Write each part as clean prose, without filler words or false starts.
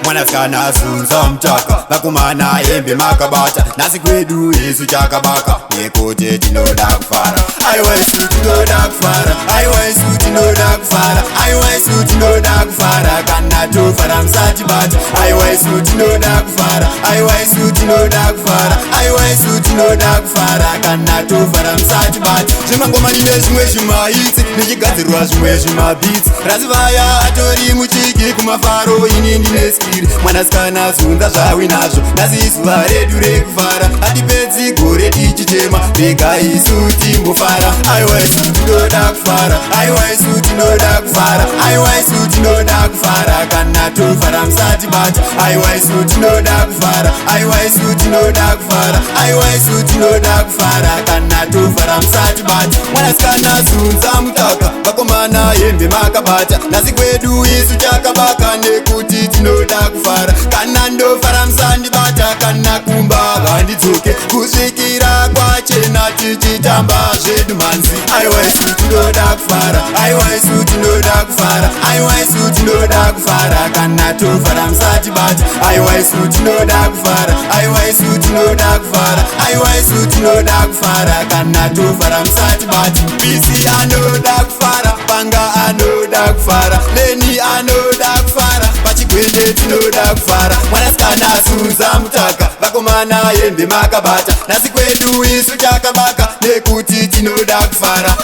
Mwanasikana zunza mutaka, vakomana hembe makabata. Nhasi kwedu isu chakabaka nekuti tinoda kufara. Aiwa, isu tinoda kufara. Aiwa, isu tinoda kufara. Aiwa, isu tinoda kufara. Kana tofara musatibata. Aiwa, isu tinoda kufara. Aiwa, isu tinoda kufara. Aiwa, isu tinoda kufara. Kana tofara musatibata. Zvemangoma ndine zvimwe zvimahits, ndichigadzirwa zvimwe zvimabeats. Razivaya atori muchiki kumafaro, ini ndine skiri. Mwanasikana zunza zvawinazvo, nhasi izuva redu rekufara. Hatipedzi gore tichichema, rega isu timbofara. Aiwa, isu tinoda kufara. Aiwa, isu tinoda kufara. Aiwa, isu tinoda kufara. Kana tofara musatibata. Aiwa, isu tinoda kufara. Aiwa, isu tinoda kufara. Aiwa, isu tinoda kufara. Kana tofara musatibata. Mwanasikana zunza mutaka, vakomana hembe makabata. Nhasi kwedu isu chakabaka nekuti tinoda kufara. Kana ndofara musandibata, kana kumba vandidzoke kusvikira kwachena, tichitamba zvedu mhanzi. Aiwa, isu tinoda kufara. Aiwa, isu tinoda kufara. Aiwa, isu tinoda kufara. Kana tofara musatibata. Aiwa, isu tinoda kufara. Aiwa, isu tinoda kufara. Aiwa, isu tinoda kufara. Kana tofara musatibata. Bisi anoda kufara, Panga anoda kufara, Leni anoda kufara, pachigwende tinoda kufara. Mwanasikana zunza mutaka, vakomana hembe makabata. Nhasi kwedu isu chakabaka nekuti tinoda kufara.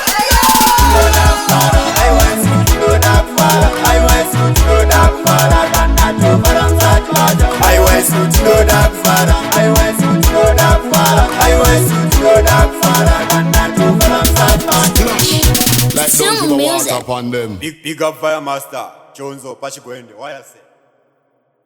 Aiwa, isu tinoda kufara. Aiwa, isu tinoda kufara. Kana tofara musatibata. Aiwa, isu tinoda kufara. Aiwa, isu tinoda kufara. Aiwa, isu tinoda kufara. Kana tofara musatibata. Like Zoom don't give a music. water upon them. Big, big up Fire Master Jonzo pachigwende. Why I say?